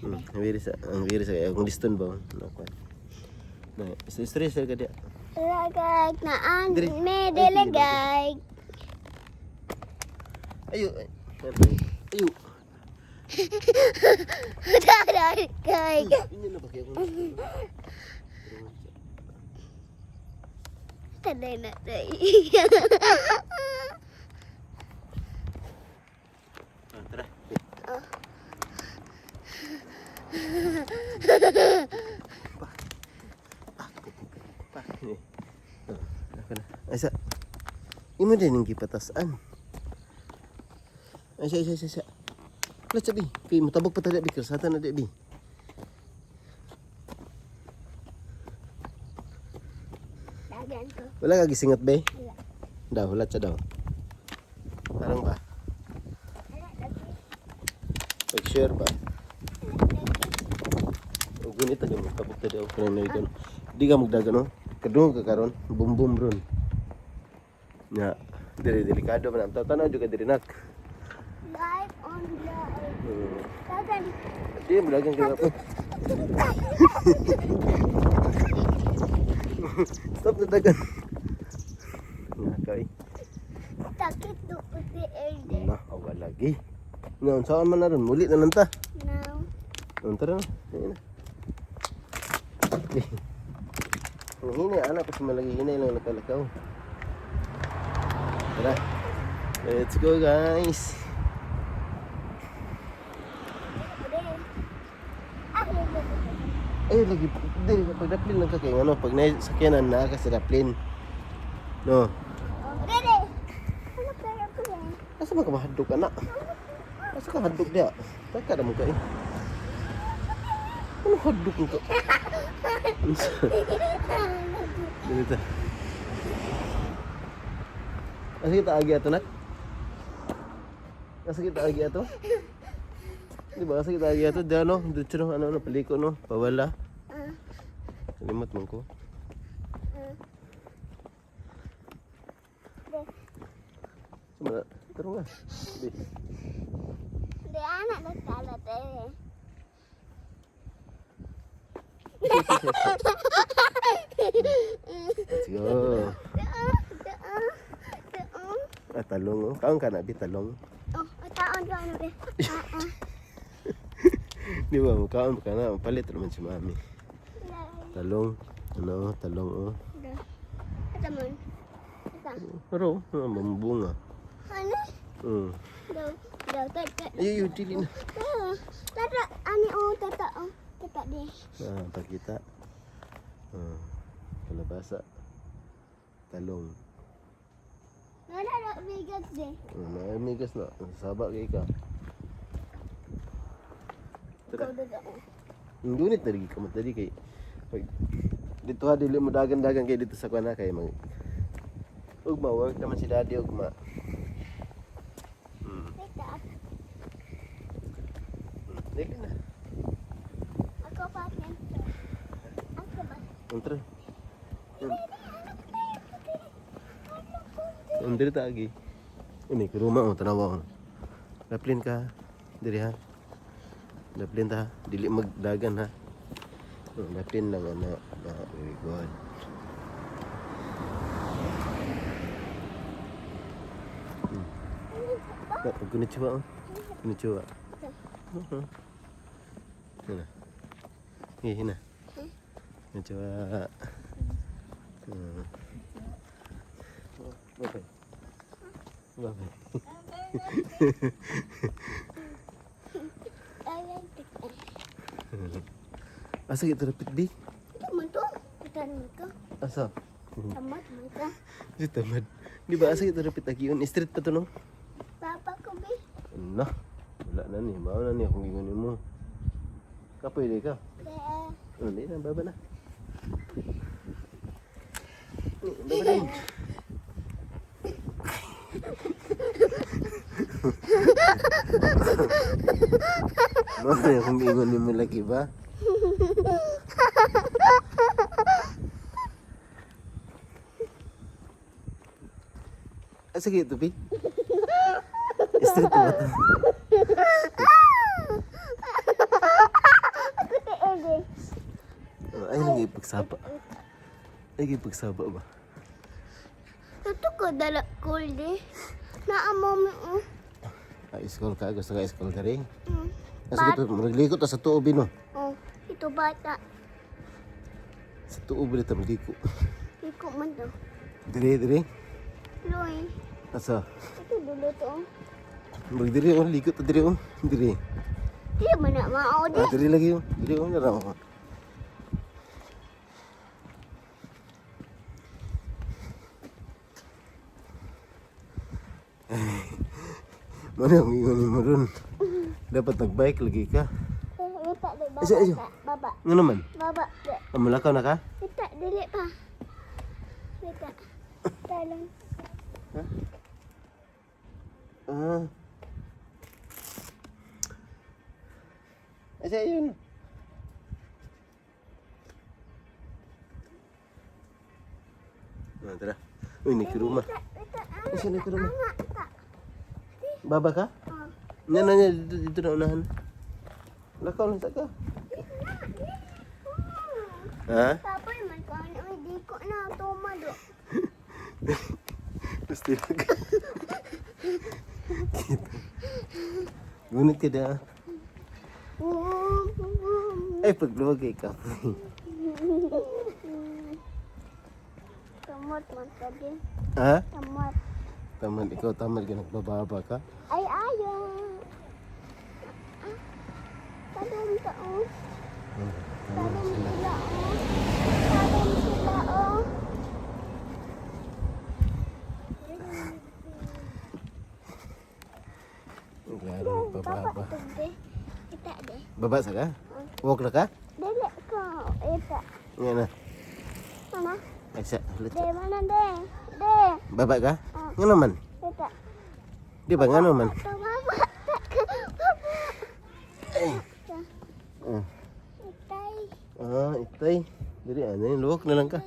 Ang wiri sa akong liston ba? Nakuha. Na, sa istorya sa ka diya. Lagay na an Diri. me delegay. Ayo. Ayo. Lagay. Inyo na ba kaya kung Taday na tay. Ah, tara. Pa. Pa. Pa. Ah, ako na. Ay, sa. Imo din ang gipatasan. Ay, sa, sa, sa, sa. Wala sabi. Kay mutabok pa tali, bi. Karsata na di, bi. Dagan ko. Wala ka gisingot, be? Wala. Daw, wala siya daw. Parang ba? Pag-share ba? O gunit ang tabok tadi ako kanang naikon. Di ka magdagan no? Kadung ka karon, bum bum ron. Nya, dili delikado man ang tanaw jud ka diri nak. Live on live. Dagan. Di mo dagan ka po. Stop na dagan. Nga kay. Takit do the elder. Na, awa lagi. Nga unsaon man na ron, muli na lang ta. Now. Ang tara na. Ayun na. Ang hinay, anak ko sa malagi hinay lang nakalakaw. Tara. Let's go, guys. Ay, lagi. Di, pag daplin lang ka kay ano, pag na sakyanan na ka sa daplin. No. Dere. Ano kaya ko yan? Asa man ka mahadlok anak? Asa ka hadlok dia? Taka na mo ka eh. Ano hadlok ka? Dito. Asa kita agi ato nak? Asa kita agi ato? Di ba asa kita agi ato? Di ano, dito no, ano, ano, paliko no, pawala. Ah, Kalimot man ko. ah. Sumala, taro nga. Di. Di anak nagkala dere. Let's go. Doon, doon, doon. Ah, talong oh. Kaon ka na, bi, talong. Oh, taon ka ano be? Ah, ah. Di ba, kaon ka na, palit naman si mami. Talong. Ano, talong oh. Ito mon. Ito. Pero, ah, mambunga. Ano? Daw, daw, tata. Ay, ay, dili na. Tata, ani oh, tata oh. Tata di. Ah, pakita. Ah, kalabasa. Talong. Wala na bigas di. Ah, naamigas na. Saba kay ka. Go Tara. daw. Ang dunit na lagi ka dali kay pag dito ha dili mo dagan-dagan kay dito sa kuan ha kay mag ugma work naman si daddy ugma. Tata, Dili na. ako pa kin. Ako ba? Entra. Ang diri ta agi. Ini kuruma oh tanawa oh. Daplin ka. Diri ha. Daplin ta. Dili magdagan ha. Oh, daplin lang ana. Na, very good. Na, konnichiwa oh. Konnichiwa. Hina. Eh, hina. Konnichiwa. Okay. Bye-bye. Ayan, tata. Asa kita rapit di? Ito man to. Ito man to. Asa? Tamad man ka. Di tamad. Di ba asa kita rapit agi yun? Street pa to no? Papa ko be. Na. Wala na ni. Mao na ni akong gingon mo. Kapoy di ka. Kaya, Oh, di na baba na. Eh, baba na. Mao na akong gingon nimo lagi ba? Ah, sige, tupi. Street ba to? Pagsaba. Ay, pagsaba ba? Ito ko dala kuldi. Naamo mo. Oh. Ah, school ka? Gusto ka school ka rin? Mm. Asa ko ito? Magligo ta sa tuob no? Oh, ito bata. Sa tuob rin ta magligo. Iko man to. Dire, dire. Loy. Asa? Ito dulo to. Oh. Magdire oh, ligo ta dire oh. Dire. Di man na mao di. Ah, dire lagi oh. Dire oh, nara oh. Mana ang ingon mo ron? Dapat nagbike lagi ka. Ita di baba. Isa, isa. Ta. Baba. Nga naman? Baba. Di. Ah, mulakaw na ka? Ita dili pa. Ita. Talon. Ah. Asa yun? Ah, tara. Uy, nakikruma. Ita, ita. Ah, Asa nakikruma? nga, ita. Baba ka? Oh. Yan na, yan. Dito, dito na unahan. Lakaw lang sa ka. Ha? Kapoy man ko ano, ay di ko na tumado. Gusto ka. Kita. Gunit ka da. Ay, pagluwag kay ka. Tamot man ka din. Ha? Tamot. Tamad ikaw, tamad ka nagbababa ka. Ay, ayaw. Ah, talong ta, oh. Tamad Talong sila. sila, oh. Talong sila, oh. Klaro, Baba, nagbababa. tugbe. Ita, de. Baba sa ka? Walk na ka? Dili ko. Ita. Nga na. Mana? Ay, sa, ulit De, sa. mana, de. De. Baba ka? Nga naman. Ita. Di ba nga naman? Ito, baba. Ta- Baba. Ah, Itay. ah itay. Dili, ano yun? Luwak na lang ka.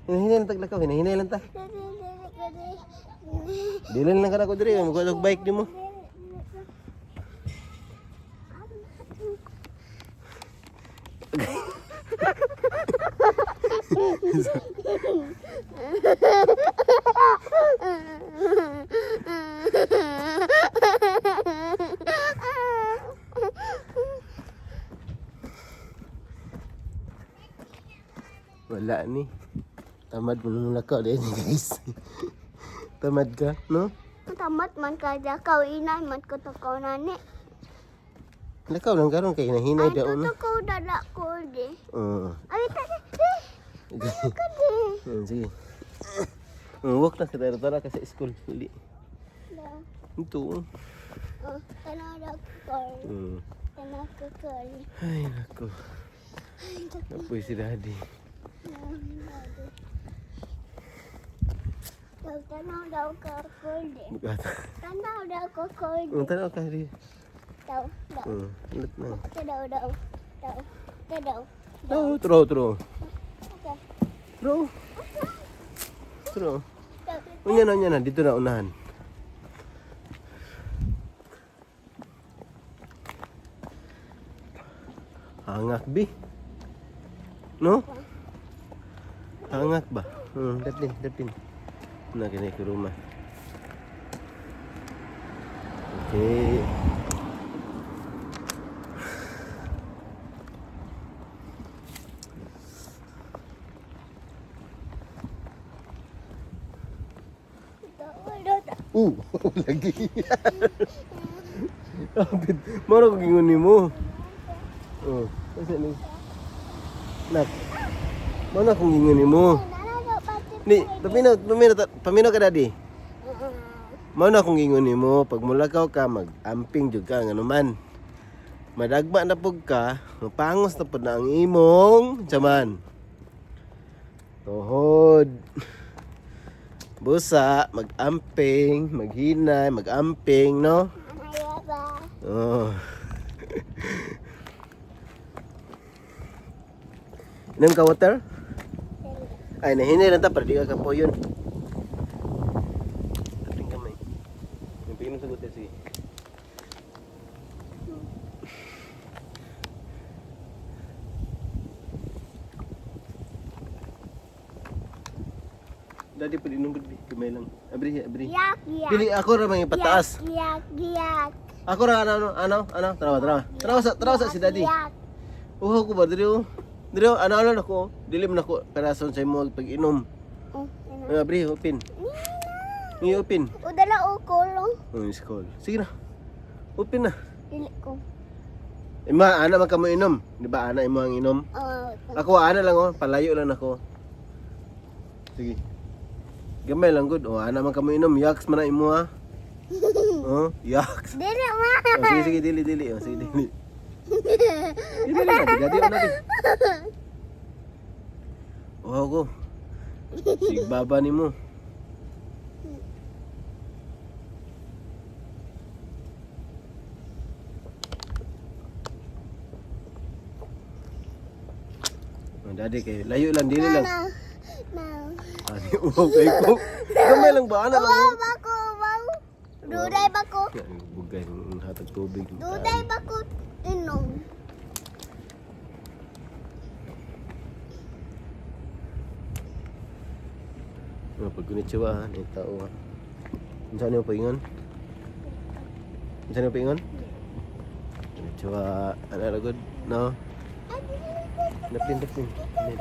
Hinahinay lang taglakaw, hinahinay lang ta. Dili lang ka na ko diri, magkuha og bike nimo. Wala ni. Tamad mo nung lakaw din, guys. Tamad ka, no? Tamat man ka dakaw inay man ko takaw nani. Lakaw lang karon kay hinahinay Ay daon. takaw dala ko di. Oo. Ay ta di. Ka di. Sige. Walk na kita tara ka sa school. Dili. Ito. Oh, tanaw ko. Tanaw ko. Ay, nako. Napoy si daddy. Daw tanaw daw ka ko di. Bugata. Tanaw daw ko ko di. Ang tanaw ka di. Daw daw. Ulit na. Daw daw. Daw. Daw. Daw, throw, throw. Okay. Throw. Throw. Daw. Unya na, unya na. Dito na unahan. Hangak, bi. No? Hangak ba? Dapin, dapin. Na kini ko rumah. Okay. Daw daw. Lagi. Abid, maro ko gingon nimo. Oh, asa ni? Nak. Mao na kong gingon nimo. Tanaw daw pati. Ni, paminaw, paminaw, paminaw ka daddy. Mao na kong gingon nimo, pag mulakaw ka mag-amping jud ka ngano man. Madagba na pug ka, mapangos na pud na ang imong tiyaman. Tuhod. Busa, mag-amping, maghinay, mag-amping, no? Ayaw ba? Oh. Inom ka water? Ay, nahinay lang ta para di ka kapoyon. Taping kamay. Yung piginom sa water, sige. Daddy pwede inom gud. Kamay lang. Abri, abri. Yak, yak. Dili ako ra mga pataas. Yak, yak. Ako ra ano ano ano tarawa tarawa. Tarawa sa si Daddy. Yak. Uhaw ko ba diri oh. Diri oh, ano ano nako. Dili man nako perason sa imo pag inom. Oh, ano? Ano abri open. Ni open. O dala o kulo. Oh, is call. Sige na. Open na. Dili ko. Ima ana man kamo inom. Di ba ana imo ang inom? Oh, Ako ana lang oh, palayo lang ako. Sige. Gamay lang good. Oh, ana man kamo inom. Yaks man na imo ha. Oh, yaks. dili ma. Oh, sige sige dili dili. Oh, sige dili. Dili na, dili dili na. Oh, ko. Sig baba nimo. Oh, daddy kay layo lang dili lang. Na. Na. Ani uhaw kay ko. Gamay lang ba ana lang. Uwaw ba ko, uwaw. Duday ba ko? Bugay ng hatag tubig. Duday ba ko inom? Mga pag konnichiwa ha, ni tao ha. Unsa niyo paingon? Unsa niyo paingon? Konnichiwa, ana ra good, no? Daplin, daplin. Daplin.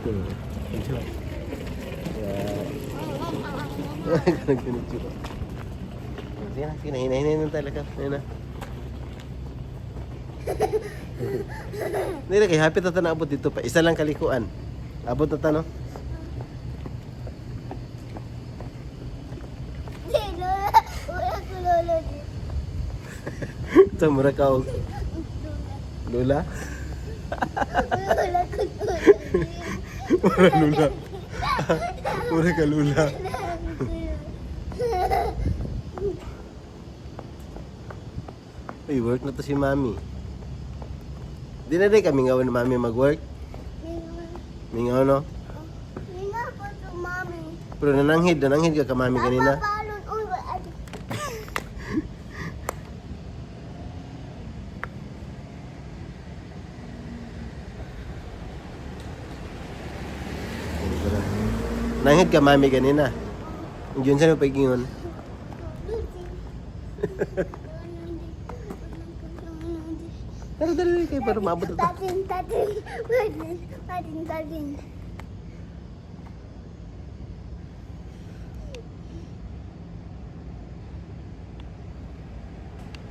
Konnichiwa. Yeah. Konnichiwa. Sige na, sige na, hinahinay na talaga. Ayun na. Hindi na kay happy ta ta naabot dito pa. Isa lang kalikuan. Abot na ta no? Di, lola. Wala ko lolo di. Sa mura ka og lula. Wala ko lolo di. Mura lula. Mura ka lula. Uy, work na to si mami. Di na din kami ngaw ni mami mag-work. Mingaw no? Mingaw po to mami. Pero nananghid, nananghid ka ka mami kanina. Napabalon. Uy, wala. Nanghid ka mami kanina. Yun sa'yo pagingon. Tara, tara, tara, kayo para maabot na to. Tatin, tatin, tatin, tatin, tatin.